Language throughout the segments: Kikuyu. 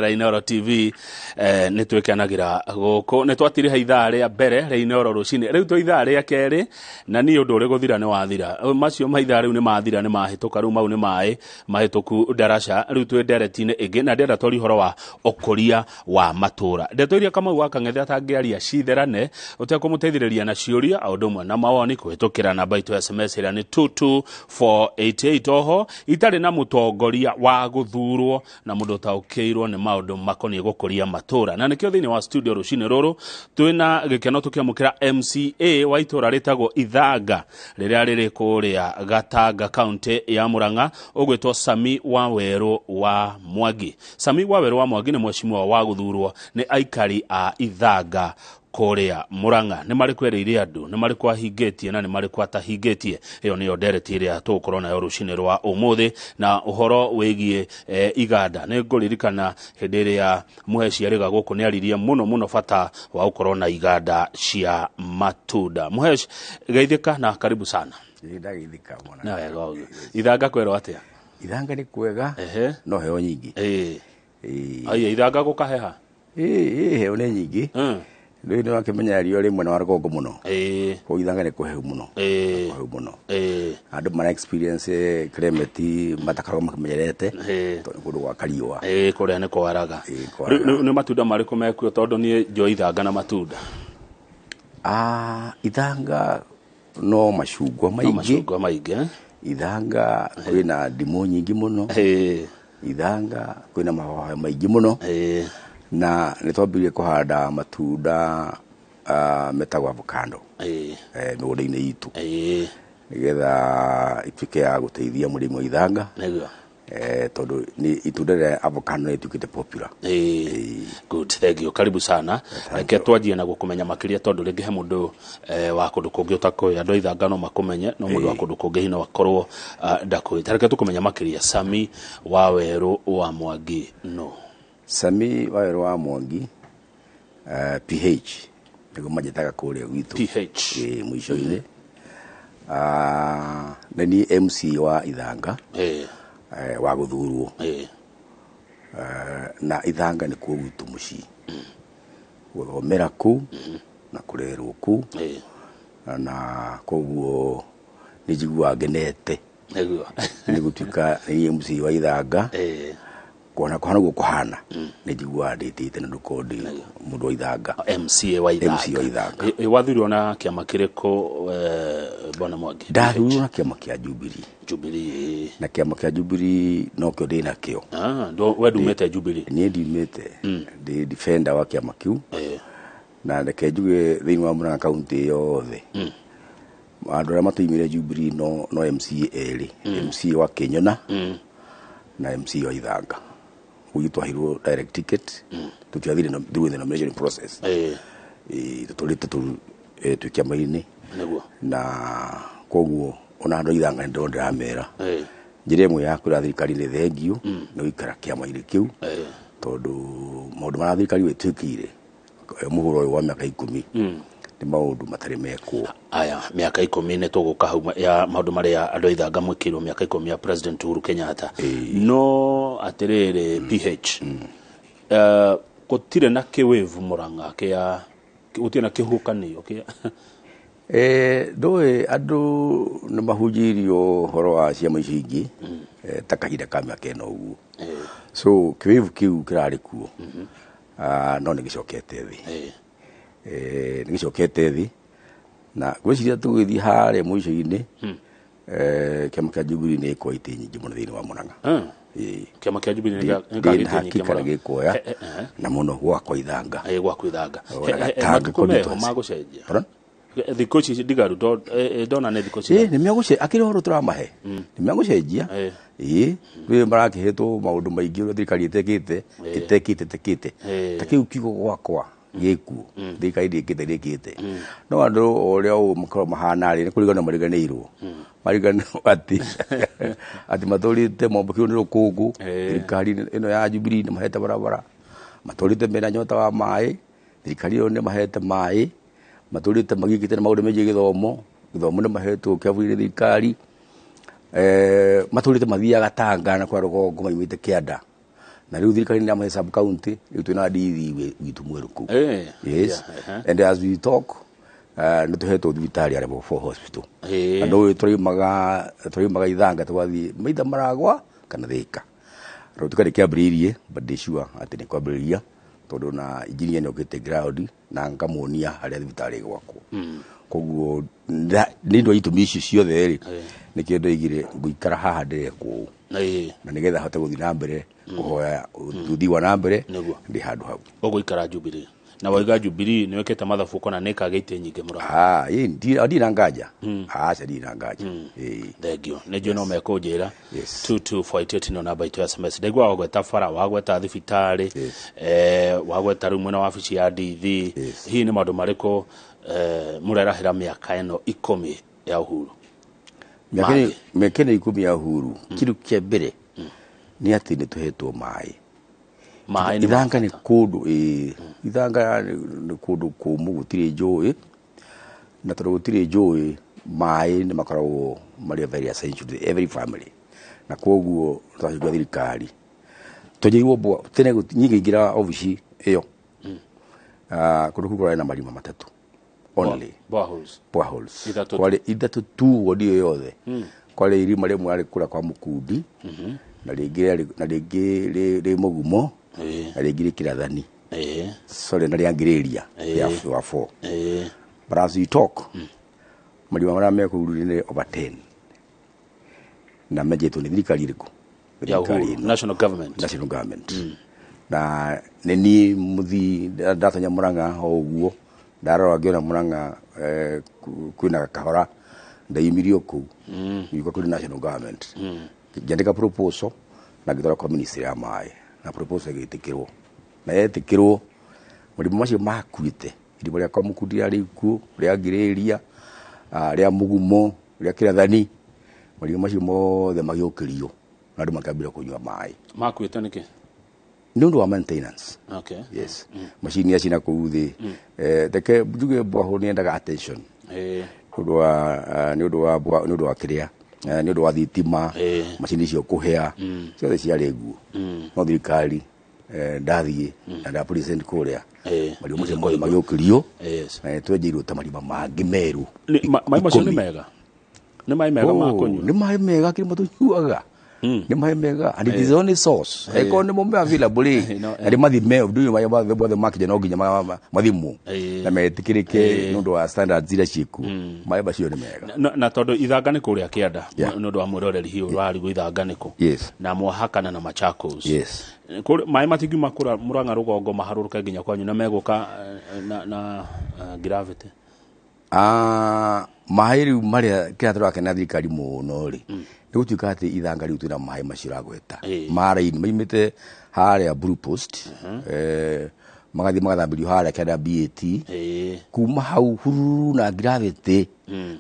Inooro TV. Nĩ twĩkenagira gũkũ nĩ twatiriha ithaa rĩa mbere rĩa Inooro rũcinĩ. Rĩu twĩ ithaa rĩa kerĩ, na niĩ ũndũ ũrĩ gũthira nĩ wathira. Macio ma ithaa rĩu nĩ mathira, nĩ mahĩtũka. Rĩu mau nĩ maĩ mahĩtũku ndaraca. Rĩu twĩ ndereti-inĩ ĩngĩ na ndĩrenda twarie ũhoro wa ũkũria wa matũra, ndeto iria Kamau wa Kang'ethe atangĩaria citherane ũtekũmũteithĩrĩria na ciũria o ũndũ ũmwe na mawoni kũhĩtũkĩra namba itũ ya SMS ĩrĩa nĩ 22488. Oho itarĩ na mũtongoria wa gũthurwo na mũndũ ũtaũkĩirwo nĩ maũndũ makoniĩ gũkũria matũra, na nĩkĩo thĩinĩ wa studio rũcinĩ rũrũ twĩna gĩkeno tũkĩamũkĩra MCA wa itũra rĩtagwo Ithanga rĩrĩa rĩrĩ kũrĩa Gatanga, kaunti ya Murang'a, ũgwĩtwo Sami wa Werũ wa Mwangi. Sami wa Werũ wa Mwangi nĩ mweshimiwa wa gũthurwo nĩ aikari a Ithanga kũrĩa Murang'a. Nĩ marĩkũ erĩire andũ, nĩ marĩkũ ahingĩtie na nĩ marĩkũ atahingĩtie? Ĩyo nĩyo ndereti ĩrĩa tũgũkorwo nayo rũcinĩ rwa ũmũthĩ. Na ũhoro wĩgiĩ iganda, nĩ ngũririkana hĩndĩ ĩrĩa Mũheshi arĩga gũkũ nĩ aririe mũno mũno bata wa gũkorwo na iganda cia matunda. Mũheshi, geithĩka na karibu sana. Ndageithĩka mwana. Na wega ũguo. Ithanga kwerwo atĩa? Ithanga nĩ kwega. No heo nyingĩ. Ĩĩ. Aya, Ithanga gũkaheha? Ĩĩ, heo nĩ nyingĩ. Rĩu nĩ wakĩmenya riũa rĩ mwena wa rũgongo mũno. Kũu Ithanga nĩ kũhehu mũno. Kũhehu mũno. Andũ mara experience climate matakoragwo makĩmenyerete tondũ nĩ kũndũ gwa kariũa. Ĩĩ, kũrĩa nĩ kwaraga. Ĩĩ, kwaraga. Rĩu nĩ matunda marĩkũ mekuo? Tondũ niĩ njũĩ Ithanga na matunda. Ah, Ithanga no macungwa No maingĩ. Macungwa maingĩ. Ithanga kwĩna ndimũ nyingĩ mũno. Ithanga kwĩna mahoha maingĩ mũno. Na nĩ twambĩrĩirie kũhanda matunda metagwo avocado mĩgũnda-inĩ itũ nĩgetha ituĩke ya gũteithia mũrĩmi wa Ithanga tondũ nĩ itunda rĩa avocado nĩ rĩtuĩkĩte popular. Good, thank you. Karibu sana. Reke twanjie na gũkũmenya makĩria, tondũ rĩngĩ he mũndũ wa kũndũ kũngĩ ũtakũĩ. Andũ a Ithanga no makũmenye, no mũndũ wa kũndũ kũngĩ hihi no akorwo ndakũĩ. Ta reke tũkũmenya makĩria. Sami wa Werũ wa Mwangi no? Sami wa Werũ wa Mwangi, PH nĩguo manjĩtaga kũrĩa gwitũ. PH. Ĩĩ, mũico-inĩ. Ah, nĩ niĩ MC wa Ithanga wa gũthurwo. Na Ithanga nĩkuo gwitũ mũciĩ, gũthomera kũu na kũrerwo kũu, na koguo nĩ njiguaga ngenete nĩ gũtuĩka nĩ niĩ MC wa Ithanga. Kuona kũhana ũguo kũhana, nĩ njiguaga ndĩtĩte na ndũkorwo ndĩ mũndũ wa Ithanga. MCA wa Ithanga. MC wa Ithanga. Ĩ, wathurwo na kĩama kĩrĩkũ, bwana Mwangi? Ndathurwo na kĩama kĩa Jubilee. Jubilee. Na kĩama kĩa Jubilee nokĩo ndĩ nakĩo. Ah, we ndumĩte Jubilee? Niĩ ndiumĩte, ndĩ defender wa kĩama kĩu. Na reke njuge, thĩinĩ wa Murang'a kaunti yothe, andũ arĩa matoimire Jubilee no MCA erĩ, MCA wa Kĩnyona na MCA wa Ithanga. Ũguo twaheirwo direct ticket, tũtiathire through the nomination process. Ĩĩ, tũtũrĩte twĩ kĩama-inĩ. Na koguo ona andũ a Ithanga nĩ ndĩramera, njĩra ĩmwe ya kwĩra thirikari nĩ thengiũ nĩ gũikara kĩama-inĩ kĩu, tondũ maũndũ marĩa thirikari ĩtwĩkĩire mũhuro ũyũ wa mĩaka 10 nĩ maũndũ matarĩ mekwo. Aya, mĩaka 10 nĩ tũgũka hau ya maũndũ marĩa andũ a Ithanga mwĩkĩirwo mĩaka 10 ya President Uhuru Kenyatta. No atĩrĩrĩ, PH, gũtirĩ na kĩwĩvu Mũrang'a kĩa, gũtirĩ na kĩhuhũkanio kĩa? Ndũĩ andũ nĩ mahunjĩirio ũhoro wa ciama icio ingĩ ta kahinda ka mĩaka 4 ũguo, so kĩwĩvu kĩu kĩrarĩ kuo. Ah, no nĩ gĩcokete thĩ. Nĩ gĩcokete thĩ, na ngwĩciria tũgĩthiĩ harĩa mũico-inĩ, kĩama kĩa Jubilee nĩ gĩkuoya itĩ nyingĩ mũno thĩinĩ wa Murang'a. Ĩĩ. Kĩama kĩa Jubilee Ndĩ nĩ na hakika nĩ gĩkuoya na mũno gwakwa Ithanga. Gwaku Ithanga. Ona Gatanga Matukũ meho constituency. magũcenjia? Pardon? Thikũ ici ndigaru ndona nĩ thikũ Ĩĩ, cigana? nĩ megũce akĩrĩ ũhoro tũramahe, nĩ megũcenjia. Ĩĩ, rĩu marakĩhetwo maũndũ maingĩ ũrĩa thirikari ĩtekĩte ĩtekĩte ĩtekĩte ta kĩu kiugo gwakwa gĩkuo, thirikari ndĩkĩte ndĩkĩte. No andũ o ũrĩa ũũ makoragwo mahana rĩ, nĩ kũriganĩrwo mariganĩirwo, mariganĩrwo atĩ matũrĩte mombũkĩrwo nĩ rũkũngũ. Thirikari ĩno ya Jubilee nĩ mahete barabara, matũrĩte mena nyota wa maĩ, thirikari ĩyo nĩ mahete maĩ, matũrĩte magikĩte na maũndũ megiĩ gĩthomo, gĩthomo nĩ mahetwo kĩabu-inĩ thirikari. Matũrĩte mathiaga Tanga na kwa rũgongo maumĩte kĩanda. Na rĩu thirikari nĩ yamahe sub county, rĩu twĩna DD witũ mwerũ kũu. Yes. And as we talk, nĩ tũhetwo thibitarĩ ya level 4 hospital. Na nĩ tũraimaga Ithanga tũgathiĩ maitha Maragwa kana Thika. Rĩu tũkarĩ kĩambĩrĩirie, but ndĩ sure atĩ nĩ kwambĩrĩria tondũ na engineer nĩ okĩte ground na ngamuonia harĩa thibitarĩ ĩgwakwo. Koguo nĩ ũndũ wa itũmi icio ciothe rĩ, nĩkĩo ndoigire ngũikara haha ndĩrekwo ũũ na nĩgetha hote gũthiĩ na mbere kũhoya ũthii wa na mbere ndĩ handũ hau. Ũgũikara Jubilee na waiga Jubilee nĩ wĩkĩte mathabu kona nĩ kagĩa itĩ nyingĩ Murang'a. Ah, ĩ ndirĩ na nganja, aca ndirĩ na nganja. Thengio, nĩ njũĩ no mekũnjĩra. 22488 nĩyo namba itũ ya SMS. Ndaigua wagweta bara, wagweta thibitarĩ, wagweta rĩu mwena wa wabici ya DD. Hihi nĩ maũndũ marĩkũ mũrerahĩra mĩaka ĩno 10 ya Uhuru? Mĩaka ĩno 10 ya Uhuru, kĩndũ kĩa mbere nĩ atĩ nĩ tũhetwo maĩ. Maĩ nĩ Ithanga nĩ kũndũ, Ithanga nĩ kũndũ kũmũ, gũtirĩ njũĩ, na tondũ gũtirĩ njũĩ, maĩ nĩ makoragwo marĩ very essential to every family, na koguo twacukua thirikari twenjeirwo mbwa tene niĩ ngĩingĩra obici ĩyo, kũndũ kũu kũrarĩ na marima matatũ only. Boreholes. Boreholes. Ithatũ. Kwarĩ ithatũ tu wodi ĩyo yothe. Kwarĩ irima rĩmwe rarĩ kũrĩa kwa Mũkundi, na rĩngĩ na rĩngĩ rĩ Mũgumo, na rĩngĩ rĩ Kĩrathani. Sorry, na rĩa Ngĩrĩria, rĩa wa 4. But as we talk, marima marĩa me kũu nĩ over 10. Na menjetwo nĩ thirikari ĩrĩkũ? Ya Thirikari Uhuru, ĩno. National government. National government. Na nĩ niĩ mũthii ndatonya Murang'a o ũguo, ndarora ngĩona Murang'a, kwĩna kahora, ndaimirio kũu. Ngiuga kũrĩ national government. Ngĩandĩka proposal na ngĩtwara kwa ministry ya maĩ, na proposal ĩgĩtĩkĩrwo. Na yetĩkĩrwo, marima macio makuĩte, irima rĩa kwa Mũkundi rĩarĩ kuo, rĩa Ngĩrĩria, rĩa Mũgumo, rĩa Kĩrathani, marima macio mothe magĩũkĩrio na andũ makĩambĩrĩria kũnyua maĩ. Makuĩte nĩkĩ? Nĩ ũndũ wa maintenance. Yes. Macini iria cina kũu thĩ. Reke njuge borehole nĩ yendaga attention. Nĩ ũndũ wa nĩ ũndũ wa kĩrĩa, nĩ ũndũ wa thitima, macini icio kũhĩa, ciothe ciarĩ nguo. No thirikari, ndathiĩ na nda present kũrĩa. Marima macio mothe magĩũkĩrio. Na nĩtwenjeirwo ta marima mangĩ merũ. Maĩ macio nĩ Ikũmi. mega? Nĩ maĩ mega ma kũnyua? Nĩ maĩ mega kĩrĩa tũnyuaga. Nĩ maĩ mega, and it is the only source. Angĩkorwo nĩ mo me available rĩ, na nĩ mathime, ũndũ ũyũ maĩ mothe makĩnya no nginya mathimwo. Na metĩkĩrĩke nĩ ũndũ wa standards iria ciĩkuo. Maĩ macio nĩ mega. Na tondũ Ithanga nĩ kũrĩa kĩanda, nĩ ũndũ wa mwĩroreri hihi ũrarigwo Ithanga nĩ kũ? Na mwahakana na Machakos. Maĩ matingiuma kũrĩa Murang'a rũgongo maharũrũke nginya kwanyu na megũka, na gravity. Maĩ rĩu marĩa kĩrĩa tũrakena thirikari mũno rĩ, nĩ gũtuĩka atĩ Ithanga rĩu twĩna maĩ macio ũragweta. Ma raini maimĩte harĩa Blue Post, magathiĩ magathambĩrio harĩa kĩanda BAT. Kuma hau hururu na gravity,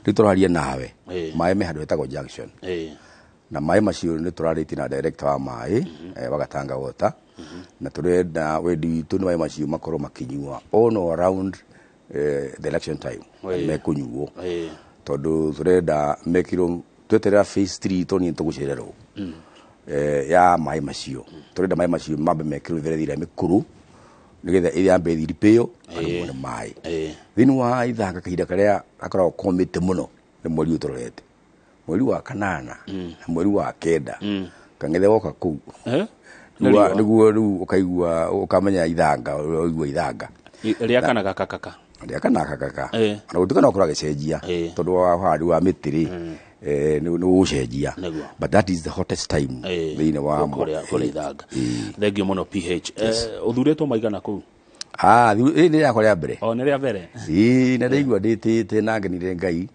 rĩu tũraria nawe. Maĩ me handũ hetagwo junction. Na maĩ macio nĩ tũrarĩtie na director wa maĩ, wa Gatanga Water. Na tũrenda wendi witũ nĩ maĩ macio makorwo makĩnyua on or around, the election time. Mekũnyuo. Tondũ tũrenda mekĩrwo, tweterera phase 3 tondũ nĩ tũgũcererwo. Ya maĩ macio. Tũrenda maĩ macio mambe mekĩrwo mĩberethi ĩrĩa mĩkũrũ, nĩgetha ĩrĩa yambe ĩthiĩ ripĩo, andũ mone maĩ. Thĩinĩ wa Ithanga kahinda karĩa gakoragwo komĩte mũno nĩ mweri ũyũ tũrorete. Mweri wa kanana na mweri wa kenda. Kang'ethe woka kũu. Nĩguo Nĩguo rĩu ũkaigua, ũkamenya Ithanga, ũraigua Ithanga. Rĩakanaga kakaka. Rĩakanaga kakaka. Na gũtuĩka no gũkorwo agĩcenjia, tondũ wa ũhandi wa mĩtĩ rĩ, nĩ ũgũcenjia. But that is the hottest time thĩinĩ wa Kũrĩa Ithanga. Thengiũ mũno PH. Ũthurĩtwo maigana kũu? Ĩĩ, nĩ rĩakwa rĩa mbere. O, nĩ rĩa mbere? Ĩĩ, na ndaigua ndĩtĩte na ngenire Ngai,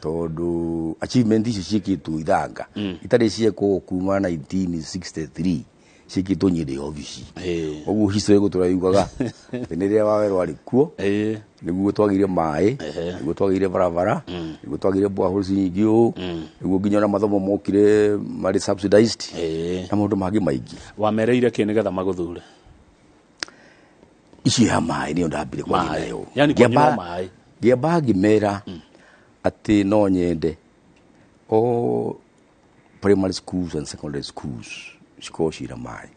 tondũ achievement ici ciĩkĩtwo Ithanga, itarĩ ciekwo kuma 1963, ciĩkĩtwo niĩ ndĩ obici. Ũguo history gũtũra yugaga, atĩ nĩ rĩrĩa Wawerũ arĩ kuo, nĩguo twagĩire maĩ, nĩguo twagĩire barabara, nĩguo twagĩire boreholes nyingĩ ũũ, nĩguo nginya ona mathomo mokire marĩ subsidized, na maũndũ mangĩ maingĩ. Wamereire kĩ nĩgetha magũthure? Icio ya maĩ nĩyo ndambire kwaria Maĩ. nayo. Yani kũnyua maĩ. Ngĩamba ngĩmera atĩ no nyende all primary schools and secondary schools cikorwo ciĩna maĩ.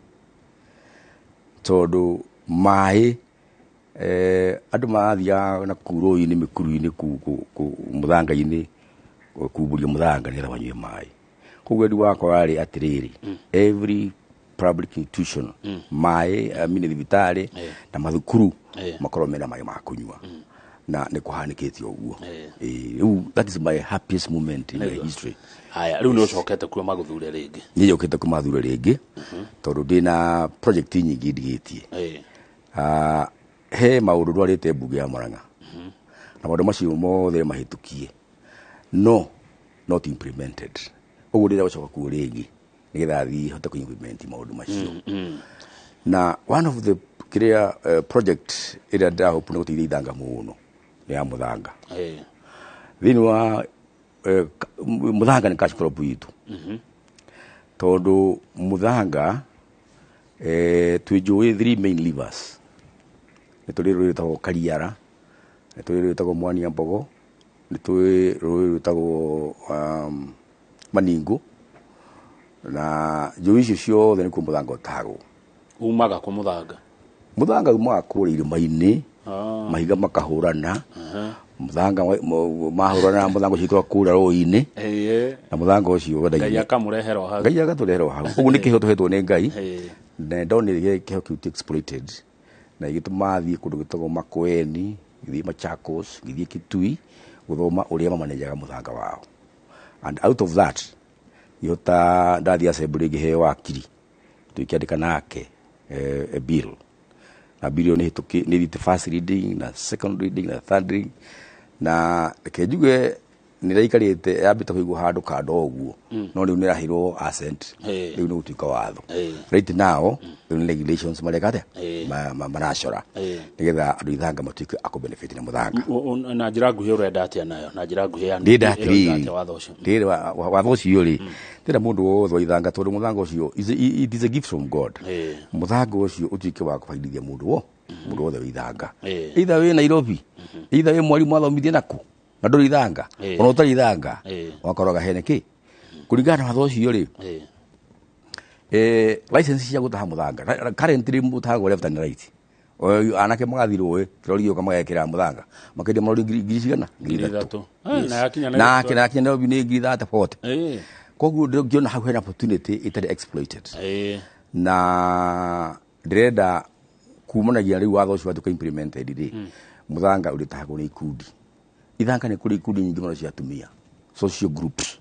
Tondũ maĩ andũ marathiaga na kuu rũĩ-inĩ, mĩkuru-inĩ, kuu mũthanga-inĩ, kumbũria mũthanga nĩgetha manyue maĩ. Koguo wendi wakwa warĩ atĩrĩrĩ, every public institution, maĩ, I mean thibitarĩ na mathukuru, makorwo mena maĩ ma kũnyua, na nĩ kũhanĩkĩte ũguo. Rĩu that is my happiest moment in my history. Haya, rĩu nĩ ũcokete kuo magũthure rĩngĩ? Niĩ njũkĩte kũmathure rĩngĩ tondũ ndĩna project nyingĩ ndigĩtie. Ah, he maũndũ ndwarĩte mbunge ya Murang'a na maũndũ macio mothe mahĩtũkie no not implemented. Ũguo ndĩrenda gũcoka kuo rĩngĩ nĩgetha thiĩ hote kũ-implement maũndũ macio. Na one of the kĩrĩa project ĩrĩa ndĩrahope nĩ gũteithia ithanga mũno nĩ ya mũthanga. Thĩinĩ wa mũthanga nĩ cash crop itũ, tondũ mũthanga, twĩ njũĩ three main rivers. Nĩ tũrĩ rũĩ rwĩtagwo Kariara, nĩ tũrĩ rũĩ rwĩtagwo Mwania Mbogo, nĩ tũrĩ rũĩ rwĩtagwo Maningo, na njũĩ icio ciothe nĩkuo mũthanga ũtahagwo. Umaga kũ mũthanga? Mũthanga umaga kũrĩa irĩma-inĩ. Mahiga makahũrana, mũthanga mahũrana, mũthanga ũcio ũikũrũka kũrĩa rũĩ-inĩ, na mũthanga ũcio wendagio. Ngai akamũrehera o hau. Ngai agatũrehera o hau. Ũguo nĩ kĩheo tũhetwo nĩ Ngai. Na ndonire kĩheo kĩu ti exploited, na igĩtũma thiĩ kũndũ gwĩtagwo Makueni, ngĩthiĩ Machakos, ngĩthiĩ Kitui gũthoma ũrĩa mamanejaga mũthanga wao. And out of that ngĩhota ndathiĩ assembly, ngĩheo wakiri, tũkĩandĩka nake a bill, na bill ĩyo nĩ hĩtũki, nĩ ĩthiĩte first reading na second reading na third reading. Na reke njuge nĩ ĩraikarĩte yambĩte kũigwo handũ kando ũguo, no rĩu nĩ ĩraheirwo assent. Rĩu nĩ gũtuĩka watho. Right now rĩu nĩ regulations mareka atĩa? Maracora nĩgetha andũ ithanga matuĩke a kũ-benefit na mũthanga. Na njĩra nguhĩ ũrenda atĩa nayo, na njĩra nguhĩ ya Ndĩrenda ĩroiga atĩrĩrĩ, atĩa watho ũcio? Ndĩrenda watho ũcio rĩ, ndĩrenda mũndũ wothe wa ithanga, tondũ mũthanga ũcio it is a gift from God. Mũthanga ũcio ũtuĩke wa kũbaidithia mũndũ wothe wa ithanga. Either wĩ Nairobi, either wĩ mwarimũ athomithie naku na ndũrĩ ithanga, ona ũtarĩ ithanga, wakoraga hene kĩ kũringana na watho ũcio rĩ, license cia gũtaha mũthanga currently mũtahagwo left and right. Anake magathiĩ rũĩ, kĩrori gĩũka magekĩra mũthanga, makendia marori ngiri cigana? Ngiri Ngiri ithatũ. ithatũ. Na yakinya Na Nairobi. yakinya Nairobi nĩ 30,000, 40. Koguo ngĩona hau hena opportunity ĩtarĩ exploited. Na ndĩrenda kumanagia rĩu watho ũcio watuĩka implemented rĩ, mũthanga ũrĩtahagwo nĩ ikundi. Ithanga nĩ kũrĩ ikundi nyingĩ mũno cia atumia, social groups,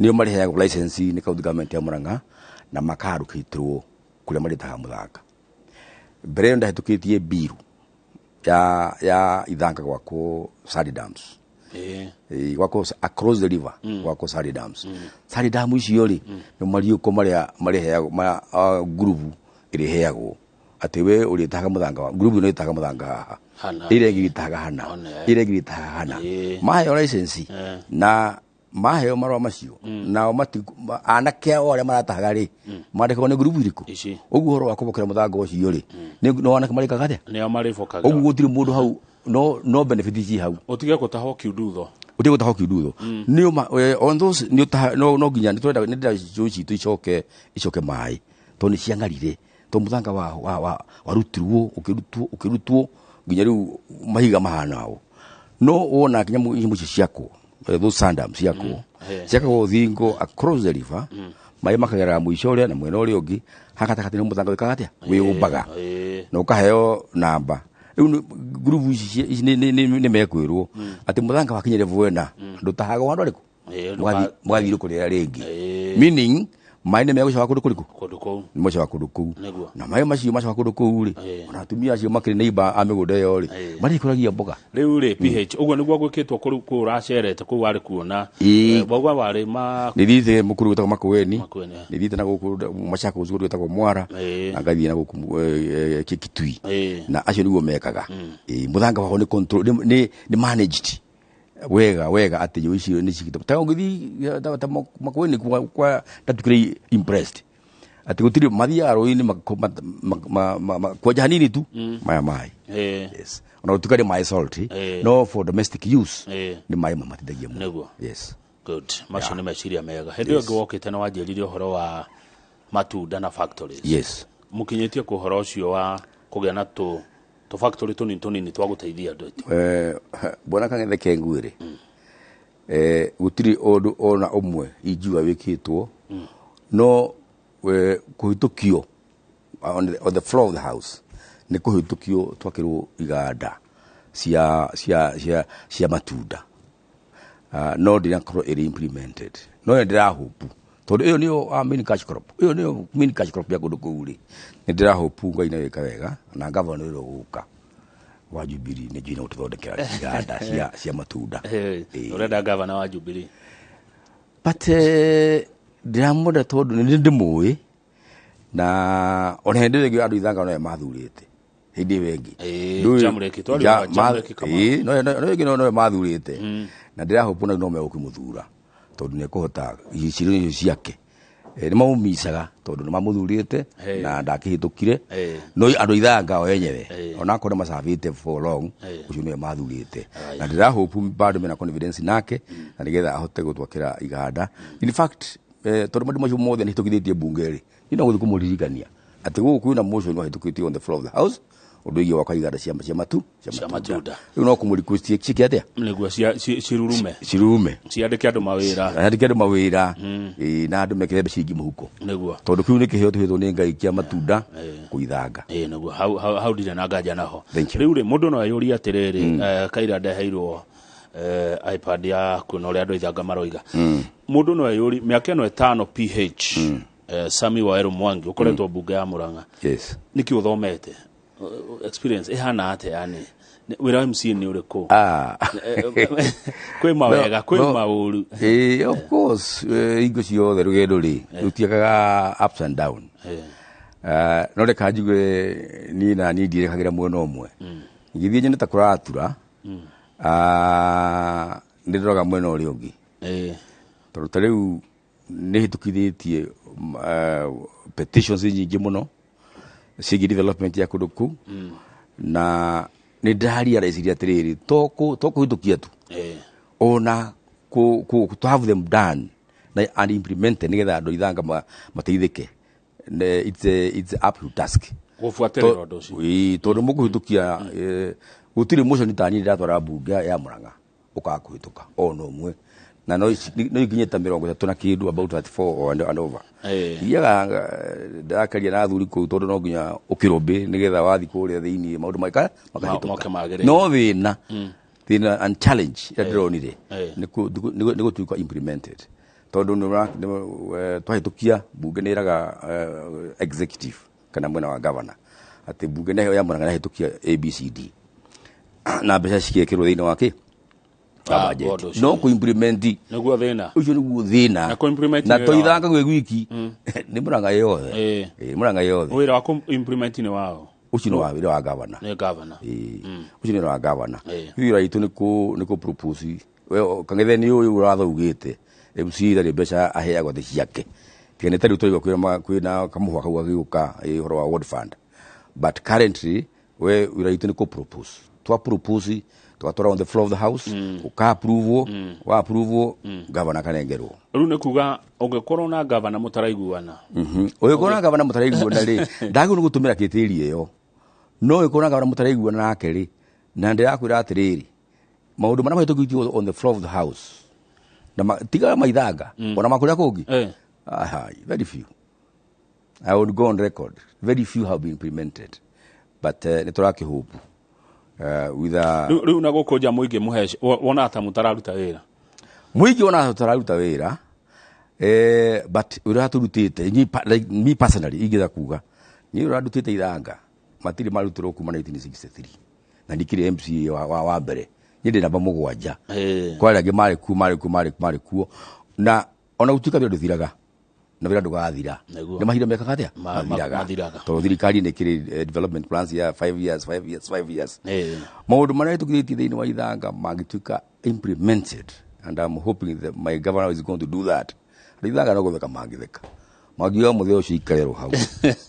nĩo marĩheagwo license nĩ county government ya Murang'a na makarũkĩtwo kũrĩa marĩtahaga mũthanga. Mbere ĩyo ndahĩtũkĩtie bill ya ithanga gwakwo sand dams. Gwakwo across the river, gwakwo sand dams. Sand dam icio rĩ, nĩ mariũko marĩa marĩheagwo ma ngurubu ĩrĩheagwo atĩ we ũrĩtahaga mũthanga wa ngurubu ĩno ĩtahaga mũthanga haha, Hana. ĩrĩa ĩngĩ ĩtahaga hana, One. ĩrĩa ĩngĩ ĩtahaga hana. Maheo license na maheo marũa macio, nao anake ao arĩa maratahaga rĩ, mandĩkagwo nĩ ngurubu irĩkũ? Ici. Ũguo ũhoro wa kũbokera mũthanga ũcio rĩ, nĩ no anake marĩkaga atĩa? Nĩo marĩbokagĩra. Ũguo gũtirĩ mũndũ hau no benefit ci hau. Ũtige gũtahwo kiundutho. Ũtige gũtahwo kiundutho. Nĩ ũma, on those nĩ ũtaha, no nginya nĩ tũrenda, nĩ ndĩrenda njũĩ citũ icoke maĩ, tondũ nĩ ciang'arire, tondũ mũthanga warutirwo, ũkĩrutwo, ũkĩrutwo nginya rĩu mahiga mahana ũũ. No wona nyamũ icio ciakwo, those sand dams ciakwo, ciakagwo thingo across the river, maĩ makagerera mũico ũrĩa na mwena ũrĩa ũngĩ, haha gatagatĩ nĩ mũthanga wĩkaga atĩa? Wĩyũmbaga. Na ũkaheo namba. Rĩu ngurubu ici nĩ mekwĩrwo atĩ mũthanga wakinya level ĩna, ndũtahagwo handũ harĩkũ? Mũgathiĩ kũrĩra rĩngĩ. Meaning, maĩ nĩ megũcoka kũndũ kũrĩkũ? Kũndũ kũu. Nĩ megũcoka kũndũ kũu. Nĩguo. Na maĩ macio macoka kũndũ kũu rĩ, ona atumia acio makĩrĩ neighbor a mĩgũnda ĩyo rĩ, marĩkũragia mboga. Rĩu rĩ, PH, ũguo nĩguo gwĩkĩtwo kũu ũracerete, kũu warĩ kuona. Wauga warĩ ma Nĩ thiĩte mũkuru wĩtagwo Makueni. Makueni, Nĩ thiĩte na gũkũ Machakos kũndũ gwĩtagwo Mwara. Na ngathiĩ na gũkũ Kitui. Na acio nĩguo mekaga. Mũthanga wao nĩ control, nĩ managed wega wega atĩ njũĩ icio nĩ cigĩte. Ta ũngĩthiĩ ta Makueni kwa ndatukire impressed atĩ gũtirĩ mathiaga rũĩ-inĩ kwenja hanini tu maya maĩ. Yes. Ona gũtuĩka nĩ maĩ salt, no for domestic use nĩ maĩ mamatithagia mũno. Nĩguo. Yes. Good. Macio nĩ meciria mega. Hĩndĩ ĩyo ĩngĩ wokĩte nĩ wanjĩrire ũhoro wa matunda na factories. Yes. Mũkinyĩtie kũ ũhoro ũcio wa kũgĩa na tũ tũ factory tũnini tũnini twa gũteithia andũ aitũ? Bwana Kang'ethe Kengwĩrĩ, gũtirĩ ũndũ ona ũmwe ingiuga wĩkĩtwo, no kũhĩtũkio on the floor of the house nĩ kũhĩtũkio twakĩrwo iganda cia matunda. No ndĩrakorwo ĩrĩ implemented, no nĩ ndĩrahope tondũ ĩyo nĩyo main cash crop, ĩyo nĩyo main cash crop ya kũndũ kũu rĩ, nĩ ndĩrahope Ngai nĩ wĩka wega na gavana ũrĩa ũgũka wa Jubilee nĩ njui nĩ gũtũthondekera iganda cia matunda. Ũrenda gavana wa Jubilee? But ndiramwenda tondũ nĩ ndĩmũĩ na ona hĩndĩ ĩyo ĩngĩ andũ ithanga nowe mathurĩte hĩndĩ ĩyo ĩngĩ. Jamreki, twari wa Jamreki Kamau. No ĩngĩ nowe mathurĩte na ndĩrahope na no megũkĩmũthura tondũ nĩ ekũhota icirio icio ciake. Nĩ mamũmicaga tondũ nĩ mamũthurĩte na ndakĩhĩtũkire, no andũ ithanga o enyewe onakorwo nĩ macabĩte for long, ũcio nĩwe mathurĩte na ndĩrahope bado mena confidence nake na nĩgetha ahote gũtwakĩra iganda. In fact, tondũ maũndũ macio mothe nĩ hĩtũkithĩtie bunge rĩ, niĩ no gũthiĩ kũmũririkania atĩ gũkũ kwĩna motion wahĩtũkĩtio on the floor of the house ũndũ wĩgiĩ gwaka iganda cia Cia matunda. Rĩu no kũmũ request ciĩke atĩa? Nĩguo cirurume. Cirurume. Ciandĩke andũ mawĩra. Andĩke andũ mawĩra, na andũ mekĩre mbeca ingĩ mũhuko. Tondũ kĩu nĩ kĩheo tũhetwo nĩ Ngai kĩa matunda kũithanga. Nĩguo hau ndirĩ na nganja naho. Thank you. Rĩu rĩ, mũndũ no eyũrie atĩrĩrĩ, Kaira ndeheirwo iPad ya kuona ũrĩa andũ ithanga maroiga. Mũndũ no eyũrie mĩaka ĩno 5 PH, Sami Waweru Mwangi ũkoretwo mbunge ya Murang'a. Nĩkĩ ũthomete? Experience ĩhana atĩa yani? Wĩra wa MCA nĩ ũrĩkũ? Kwĩ mawega, kwĩ maũru. Of course, hingo ciothe rũgendo rĩ, rũtiagaga ups and down. No reka njuge niĩ na niĩ ndirekagĩra mwena ũmwe. Ngĩthiĩ nyone ta kũratura, nĩ ndoraga mwena ũrĩa ũngĩ. Tondũ ta rĩu nĩ hĩtũkithĩtie petitions nyingĩ mũno ciĩgiĩ development ya kũndũ kũu, na nĩ ndĩrarealize atĩrĩrĩ, to kũhĩtũkia tu, ona to have them done na and implemented nĩgetha andũ ithanga mateithĩke. It's a uphill task. Gũbuatĩrĩra ũndũ ũcio. Tondũ mũkũhĩtũkia, gũtirĩ motion ta niĩ ndĩratwara mbunge ya Murang'a ũkaga kũhĩtũka ona ũmwe, na no ikinye ta 30 na kĩndũ, about 34 or and over. Thiaga ndĩrakaria na athuri kũu tondũ no nginya ũkĩrũmbĩ nĩgetha wathiĩ kũrĩa thĩiniĩ maũndũ makahĩtũka. Moke magĩrĩire. No thĩna and challenge ĩrĩa ndĩronire nĩ gũtuĩka implemented, tondũ twahĩtũkia mbunge nĩ ĩraga executive kana mwena wa governor atĩ mbunge nĩ ya Murang'a nĩyahĩtũkia ABCD na mbeca cigekĩrwo thĩinĩ wa kĩ? Wa budget. Ũndũ ũcio. No kũ-implement Nĩguo thĩna. Ũcio nĩguo thĩna. Na kũ-implement Na nĩ to wĩra wa- ithanga gwĩ gwiki nĩ Murang'a yothe. Murang'a yothe. Wĩra wa kũ-implement nĩ wao? Ũcio nĩ wa wĩra wa governor. Nĩ governor. Ũcio nĩ wĩra wa governor. Wĩra witũ nĩ kũ propose. We, Kang'ethe nĩ ũyũ ũratho ugĩte. MC ndarĩ mbeca aheagwo thĩ ciake. Tiga nĩ ta rĩu tũraigua kwĩna kamũhwa kau gagĩũka, ũhoro wa ward fund. But currently, we wĩra witũ nĩ kũ propose. Twa propose, twatwara on the floor of the house, ũka approve, wa approve, governor akarengerwo. Rĩu nĩ kuga ũngĩkorwo na governor mũtaraiguana. Ũngĩkorwo na governor mũtaraiguana rĩ, ndagĩrĩirwo nĩ gũtũmĩra kĩtĩri ĩyo. No ũngĩkorwo na governor mũtaraiguana nake rĩ, na ndĩrakwĩra atĩrĩrĩ, maũndũ marĩa mahĩtũkĩtio on the floor of the house, na tiga maithanga, ona makũrĩa kũngĩ. Aha, very few. I would go on record. Very few have been implemented. But nĩ tũrakĩhope. With a Rĩu na gũkũ nja mũingĩ mũhe, wona ta mũtararuta wĩra. Mũingĩ wona ta tũtararuta wĩra. But ũrĩa tũrutĩte, like, me personally, ingĩtha kuga, niĩ ũrĩa ndutĩte ithanga, matirĩ marutĩrwo kuma 1963. Na ndikĩrĩ MCA wa mbere. Niĩ ndĩ namba 7. Kwa arĩa angĩ marĩ kuo, marĩ kuo, marĩ kuo, marĩ kuo. Na ona gũtuĩka wĩra ndũthiraga. Na wĩra ndũgathira. Nĩ mahinda mekaga atĩa? Mathiraga. Mathiraga. Tondũ thirikari nĩ ĩkĩrĩ development plans ya 5 years, 5 years, 5 years. Maũndũ marĩa tũkirĩtie thĩinĩ wa ithanga mangĩtuĩka implemented, and I'm hoping that my governor is going to do that. Andũ ithanga no gũtheka mangĩtheka. Mangiuga mũthee ũcio ikarerwo hau.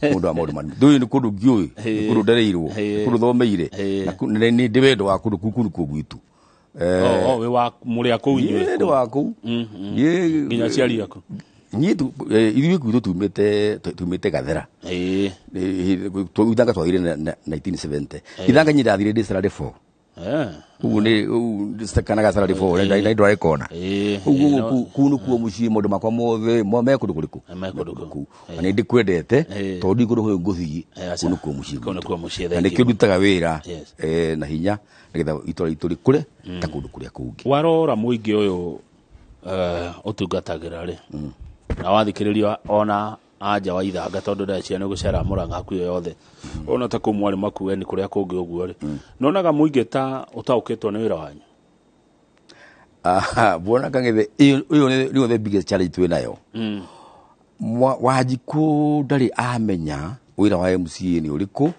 Mũndũ wa maũndũ manene. Ndũĩ nĩ kũndũ ngĩũĩ, nĩ kũndũ ndereirwo, nĩ kũndũ thomeire. Na nĩ ndĩ wendo wa kũndũ kũu, kũu nĩkuo gwitũ. Wĩ wa mũrĩ a kũu inyuĩ? Niĩ ndĩ wa kũu. Niĩ Nginya aciari aku? Niĩ ithuĩ gwitũ tumĩte Gathera. Ithanga twathire na 1970. Ithanga niĩ ndathire ndĩ salary 4. Ũguo nĩ kana ga salary 4 na ndware kona. Ũguo kũu nĩkuo mũciĩ, maũndũ makwa mothe me kũndũ kũrĩkũ? Me kũndũ kũu. Na nĩ ndĩkwendete tondũ ndi kũndũ kũu ngũthiĩ, Aca. kũu nĩkuo mũciĩ Kũu gwitũ. nĩkuo mũciĩ, Na thank you. nĩkĩo ndutaga wĩra na hinya nĩgetha itũra ritũ rĩkũre ta kũndũ kũrĩa kũngĩ. Warora mũingĩ ũyũ ũtungatagĩra rĩ, na wathikĩrĩria ona anja wa Ithanga, tondũ ndeciria nĩ gũcera Mũrang'a hakuhĩ yothe, ona ta kũu mwarĩ Makueni kũrĩa kũngĩ ũguo rĩ, nonaga mũingĩ ta ũtaũkĩtwo nĩ wĩra wanyu? Aha, bwana Kang'ethe, ĩyo nĩyo the biggest challenge twĩ nayo. Wanjikũ ndarĩ amenya wĩra wa MCA nĩ ũrĩkũ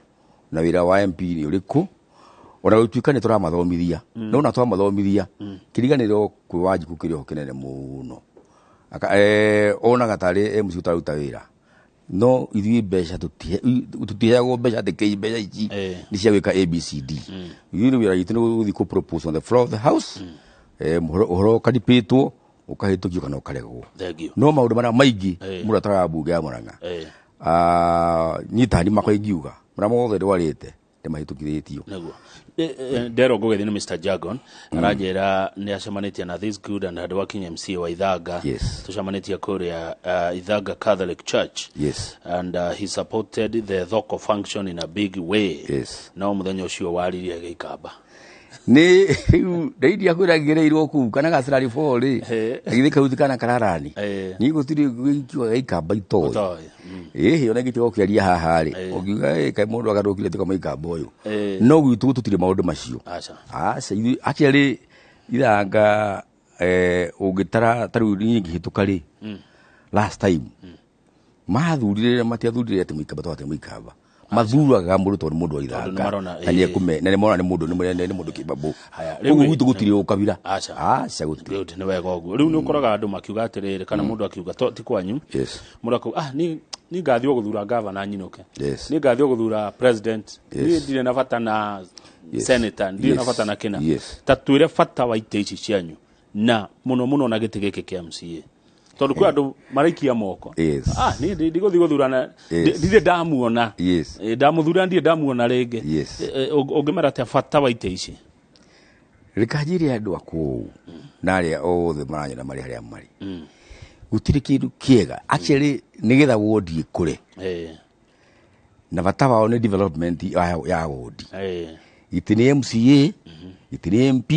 na wĩra wa MP nĩ ũrĩkũ, ona gũtuĩka nĩ tũramathomithia, no na twamathomithia kĩriganĩro kwĩ Wanjikũ kĩrĩ ho kĩnene mũno. Onaga tarĩ MC ũtaruta wĩra, no ithuĩ mbeca tũtiheagwo mbeca atĩ kĩ mbeca ici nĩ cia gwĩka ABCD. Ithuĩ nĩ wĩra witũ nĩ gũthiĩ kũ propose on the floor of the house, ũhoro ũkaribĩtwo, ũkahĩtũkio kana ũkaregwo. Thank you. No maũndũ marĩa maingĩ mũndũ atwaraga mbunge ya Murang'a, niĩ tani makwa ingiuga marĩa mothe ndwarĩte ndĩmahĩtũkithĩtio. Nĩguo. Nderwo ngũgĩthiĩ nĩ Mr. Jagon aranjĩra nĩ acemanĩtie na this good and hardworking MCA wa Ithanga. Tũcemanĩtie kũrĩa Ithanga Catholic Church. And he supported the thoko function in a big way. No mũthenya ũcio waririe gĩikamba. Nĩ rĩu ndairia kwĩra ngereirwo kũu kana gacirari 4 rĩ, githĩ kau ti kana kararani. Niĩ gũtirĩ gĩikio gĩikamba itoĩ. Itoĩ. Ĩhĩ, ona ingĩtiga gũkĩaria haha rĩ, ũngiuga, kaĩ mũndũ agarũkire tiga mũikamba ũyũ. No gwitũ tũtirĩ maũndũ macio. Aca. Aca, ithuĩ actually Ithanga, ũngĩtara ta rĩu niĩ ngĩhĩtũka rĩ, last time mathurire, matiathurire atĩ mũikamba to atĩ mũikamba, mathuraga mũndũ tondũ mũndũ wa Tondũ Ithanga. nĩmarona, Na nĩ nĩmona nĩ mũndũ, nĩ mũndũ kĩbabũ. Haya, Koguo rĩu gwitũ gũtirĩ ũkabira. Aca. Aca, gũtirĩ. Good, nĩ wega ũguo. Rĩu nĩ ũkoraga andũ makiuga atĩrĩrĩ, kana mũndũ akiuga ti kwanyu, mũndũ akauga, ni ngathiĩ gũthura gavana nyinũke, nĩ ngathiĩ gũthura president, niĩ ndirĩ na bata na senator, ndirĩ na bata na kĩna. Ta twĩre bata wa itĩ ici cianyu, na mũno mũno na gĩtĩ gĩkĩ kĩa MCA, tondũ kwĩ andũ maraikia moko. Niĩ ndigũthiĩ gũthurana, ndirĩ ndamuona. Ndamuthura ndirĩ ndamuona rĩngĩ. Ũngĩmera atĩa bata wa itĩ ici? Rĩkanjĩre andũ a kũu na arĩa othe maranyona marĩ harĩa marĩ, gũtirĩ kĩndũ kĩega actually nĩgetha wodi ĩkũre, na bata wao nĩ development ya wodi. Gĩtĩ nĩ MCA, gĩtĩ nĩ MP,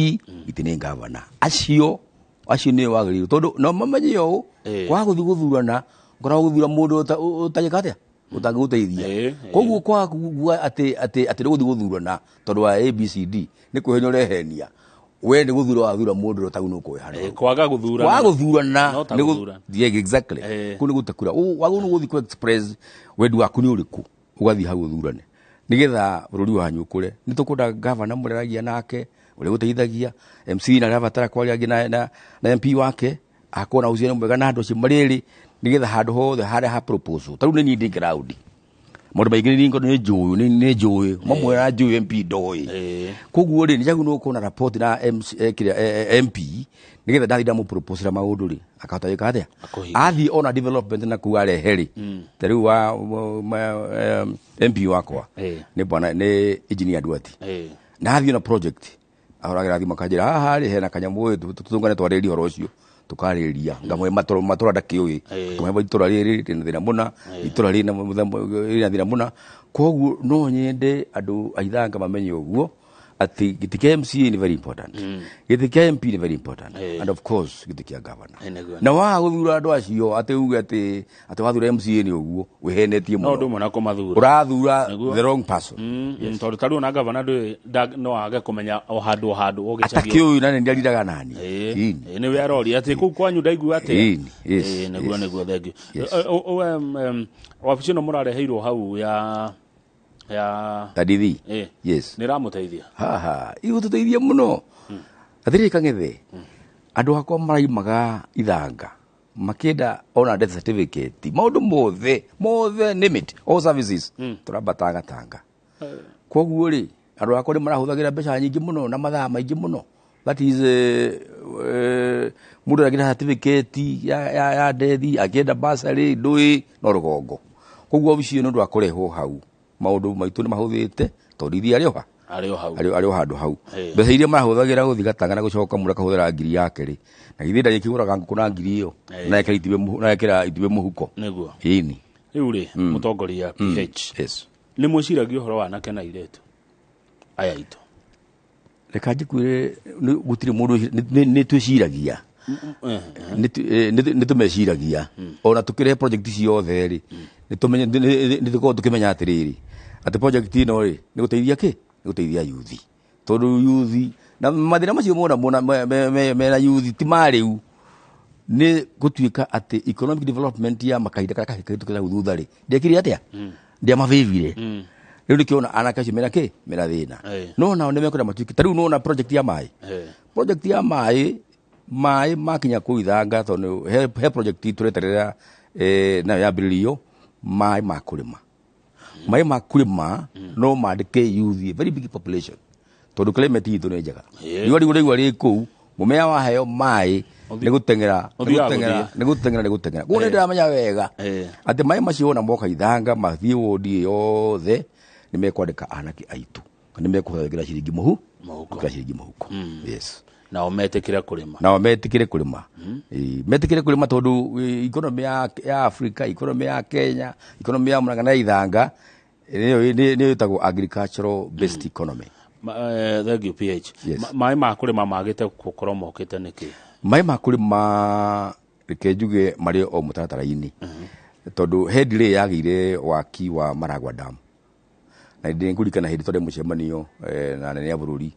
gĩtĩ nĩ governor. Acio nĩo wagĩrĩirwo, tondũ no mamenye ũũ, kwaga gũthiĩ gũthurana, ũkoragwo gũthura mũndũ ũtagĩka atĩa, ũtangĩgũteithia. Koguo kwaga kuga atĩ nĩ gũthiĩ gũthurana tondũ wa ABCD nĩ kwĩhenia ũrehenia. We nĩ gũthura wathura mũndũ ũrĩa ũtagĩrĩirwo nĩ kwĩhana. Kwaga gũthurana. Kwaga gũthurana No ta nĩ gũthurana. Yeah, exactly. Kũu nĩ gũtekura. Wagĩrĩirwo nĩ gũthiĩ kũ express wendi waku nĩ ũrĩkũ, ũgathiĩ hau ũthurane nĩgetha bũrũri wanyu ũkũre. Nĩ tũkwenda gavana mũreragia nake ũrĩa gũteithagia MC na arabatara kwaria angĩ na MP wake akorwo na uhusiano mwega na andũ acio marĩ erĩ, nĩgetha handũ hothe harĩa ha proposal. Ta rĩu nĩ niĩ ndĩ ground, maũndũ maingĩ nĩ nĩ njũĩ, nĩ njũĩ mamwe na njũĩ MP ndoĩ. Koguo rĩ, nĩ njagĩrĩirwo gũkorwo na rapport na MC, kĩrĩa, MP, nĩgetha ndathiĩ ndamũproposera maũndũ rĩ, akahota gwĩka atĩa? Akũhingia. Athiĩ ona development na kuu arehe rĩ, ta rĩu MP wakwa nĩ bwana nĩ engineer Duati, na athiĩ na project ahũragĩra thimũ akanjĩra haha rĩ hena kanyamũ ĩ, tũtũngane twarĩrie ũhoro ũcio, tũkarĩria ngamũhe matũra ndakĩũĩ, ngamũhe itũra rĩrĩ rĩna thĩna mũna, itũra rĩna rĩna thĩna mũna. Koguo no nyende andũ a Ithanga mamenye ũguo atĩ gĩtĩ kĩa MCA nĩ very important, gĩtĩ kĩa MP nĩ very important, and of course gĩtĩ kĩa governor. Nĩguo. Na waga gũthura andũ acio atĩ uge atĩ wathura MCA nĩ ũguo wĩhenetie No mũno, ũndũ ũmwe na kũmathura. Ũrathura Nĩguo. the wrong person. Tondũ ta rĩu ona gavana ndũĩ no age kũmenya o handũ o handũ ũgĩcagia. Atakĩũĩ na nĩ ndiariraga nani. Nĩwe aroria atĩ kũu kwanyu ndaigua atĩa. Ĩni, yes, Nĩguo, yes. nĩguo, thank you. Yes. Wabici ĩno mũrareheirwo hau ya Tadithi. Yes. Nĩ ĩramũteithia? Haha igũtũteithia mũno. Atĩrĩrĩ Kang'ethe, andũ akwa maraimaga Ithanga makĩenda ona death certificate, maũndũ mothe mothe, name it, all services, tũrambataga Gatanga. Koguo rĩ, andũ akwa nĩ marahũthagĩra mbeca nyingĩ mũno na mathaa maingĩ mũno, that is Mũndũ aragĩra certificate ya dethi, akĩenda bursary ndũĩ no rũgongo. Koguo obici ĩyo nĩ ũndũ wa kũrehwo hau, maũndũ maitũ nĩ mahũthĩte tondũ ithiĩ arĩ o ha? Arĩ o hau. Arĩ o handũ hau. Mbeca iria marahũthagĩra gũthiĩ Gatanga na gũcoka, mũndũ akahũthĩra ngiri yake rĩ, na githĩ ndagĩkĩgũraga ngũkũ na ngiri ĩyo na ekĩra itumbĩ na ekĩra itumbĩ mũhuko? Nĩguo. Ĩni. Rĩu rĩ, mũtongoria PH, Yes. nĩ mwĩciragia ũhoro wa anake na airĩtu aya aitũ? Reka njĩkwĩre, gũtirĩ mũndũ nĩ twĩciragia, nĩ tũmeciragia. Ona tũkĩrehe project ciothe rĩ, nĩ tũkoragwo tũkĩmenya atĩrĩrĩ, atĩ project ĩno rĩ, nĩ gũteithia kĩ? Nĩ gũteithia yuthi, tondũ yuthi na mathĩna macio mona mona mena yuthi ti marĩu. Nĩ gũtuĩka atĩ economic development ya makahinda karĩa kahĩtũkĩra hau thutha rĩ, ndĩekire atĩa? Ndĩamabĩvire. Rĩu nĩkĩona anake acio mena kĩ? Mena thĩna. No nao nĩ mekwenda matuĩke ta rĩu nona project ya maĩ, project ya maĩ, maĩ makinya kũu Ithanga, tondũ he project tũreterera, nayo yambĩrĩrio, maĩ ma kũrĩma. Maĩ ma kũrĩma no mandĩke youth, a very big population, tondũ climate itũ nĩ njega. Riũa rĩu rĩigua rĩ kũu, mũmea waheo maĩ nĩ gũteng'era, nĩ Ũthiaga gũteng'era, gũthiĩ. nĩ gũteng'era, nĩ gũteng'era. Koguo nĩ ndĩramenya wega atĩ maĩ macio wona moka Ithanga, mathiĩ wodi yothe, nĩ mekwandĩka anake aitũ na nĩ mekũhota gwĩkĩra ciringi mũhu Mũhuko. Gwĩkĩra ciringi mũhuko, yes. Nao metĩkĩre kũrĩma. Nao metĩkĩre kũrĩma. Ĩĩ, metĩkĩre kũrĩma tondũ economy ya Africa, economy ya Kenya, economy ya Murang'a na Ithanga nĩyo ĩtagwo agricultural based economy. Thank you, PH. Yes. Maĩ ma kũrĩma magĩte gũkorwo mokĩte nĩkĩ? Maĩ ma kũrĩma, reke njuge marĩ o mũtaratara-inĩ, tondũ he delay yagĩire waki wa Maragua Dam, na ndĩ ngũririkana hĩndĩ twarĩ mũcemanio na anene a bũrũri,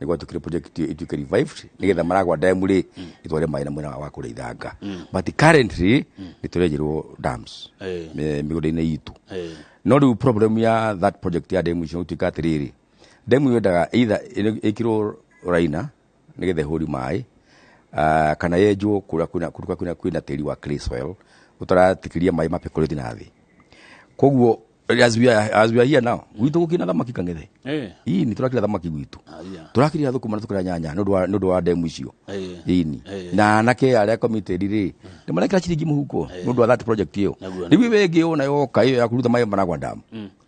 nĩ gwatuĩkire project ĩyo ĩtuĩke revived nĩgetha Maragua Dam rĩ ĩtware maĩ na mwena wa kũrĩa Ithanga, but currently nĩ tũrenjerwo dams mĩgũnda-inĩ itũ. No rĩu problem ya that project ya dam icio gũtuĩka atĩrĩrĩ, dam yendaga either ĩkĩrwo raina nĩgetha ĩhũri maĩ, kana yenjwo kũrĩa kwĩna tĩri wa clay soil ũtaratĩkĩria maĩ ma percolate na thĩ. Koguo as we are here now, gwitũ gũkĩna thamaki kang'ethe. Ii nĩ tũrakĩra thamaki gwitũ. Aya. Tũrakĩria thũkũma na tũkĩra nyanya nĩ ũndũ wa demu icio. Ĩni. Na Na anake arĩa committed rĩ, nĩ marekĩra ciringi mũhuko nĩ ũndũ wa that project ĩyo. Nĩguo. Rĩu ĩyo ĩngĩ ona yoka ĩyo ya kũruta maĩ Maragua Dam,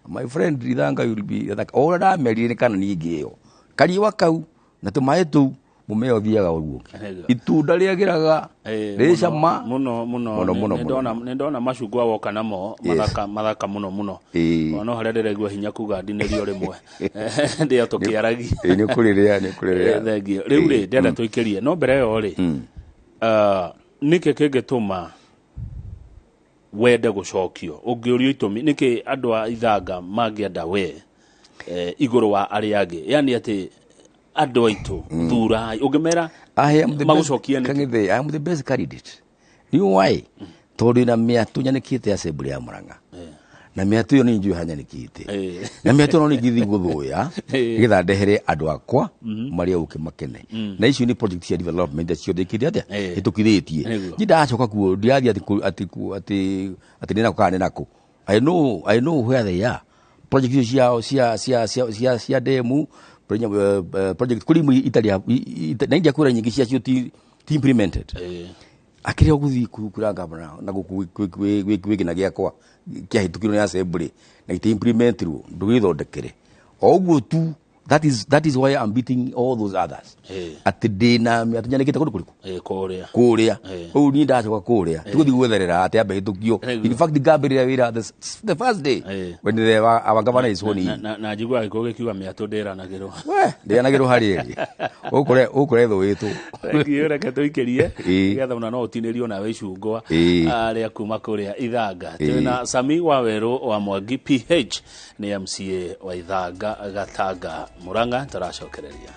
my friend, Ithanga will be o ũrĩa ndamerire nĩ kana ningĩ ĩyo kariũa kau na tũmaĩ tũu, mũmea ũthiaga ũguo. Itunda rĩagĩraga rĩ cama. Mũno mũno. Mũno, mũno, Nĩ mũno. nĩ ndona macungwa woka namo. Mathaka mathaka mũno mũno. Ona harĩa ndĩraigua hinya kuga ndinĩrio rĩmwe ndĩo tũkĩaragia. Ĩĩ, nĩ ũkũrĩrĩa, nĩ ũkũrĩrĩa. Thank you. Rĩu rĩ, ndĩrenda tũikĩrie, no mbere ĩyo rĩ, nĩkĩ kĩngĩtũma wende gũcokio? Ũngĩũrio itũmi nĩkĩ andũ a Ithanga mangĩenda we igũrũ wa arĩa angĩ, yani atĩ andũ aitũ thurai, ũngĩmera I am the best, magũcokia nĩkĩ? Kang'ethe, I am the best candidate. You know why? Tondũ ina mĩatũ nyanĩkĩte assembly ya Murang'a. Na mĩatũ ĩyo nĩ njũĩ hanyanĩkĩte. Na mĩatũ ĩno nĩ ingĩthiĩ gũthũya nĩgetha ndehere andũ akwa marĩa ũke makene. Na icio nĩ project cia development ciothe ikĩte atĩa? Ĩtũkithĩtie. Niĩ ndacoka kuo ndirathiĩ atĩ atĩ nĩ nako kana nĩ nako. I know where they are. Project icio ciao cia demu, project kũrĩ imwe itarĩ na india kwĩra nyingĩ ciacio ti implemented. Akĩrĩ o gũthiĩ kwĩra gavana na gũkũ gwĩ kĩna gĩakwa kĩahĩtũkirwo nĩ assembly na gĩti implementirwo, ndũgĩthondekere o ũguo tu. That is why I'm beating all those others, atĩ ndĩna mĩatũ nyanĩkĩte kũndũ kũrĩkũ? Kũrĩa. Kũrĩa ũũ niĩ ndacoka kũrĩa tigũthiĩ gwetherera atĩ ambe hĩtũkio. In fact, ngambĩrĩria wĩra the first day when our governor is sworn in. Na njiguaga gĩkũyũ gĩkiuga mĩatũ ndĩranagĩrwo. We ndĩanagĩrwo harĩ ĩrĩ ũkũre thũĩtwo. Thank you, reke tũikĩrie nĩgetha ona no ũtinĩrio nawe icungwa rĩa kuma kũrĩa Ithanga. Twĩna Sami wa Werũ wa Mwangi PH, nĩ MCA wa Ithanga Gatanga Murang'a. Tũracokereria.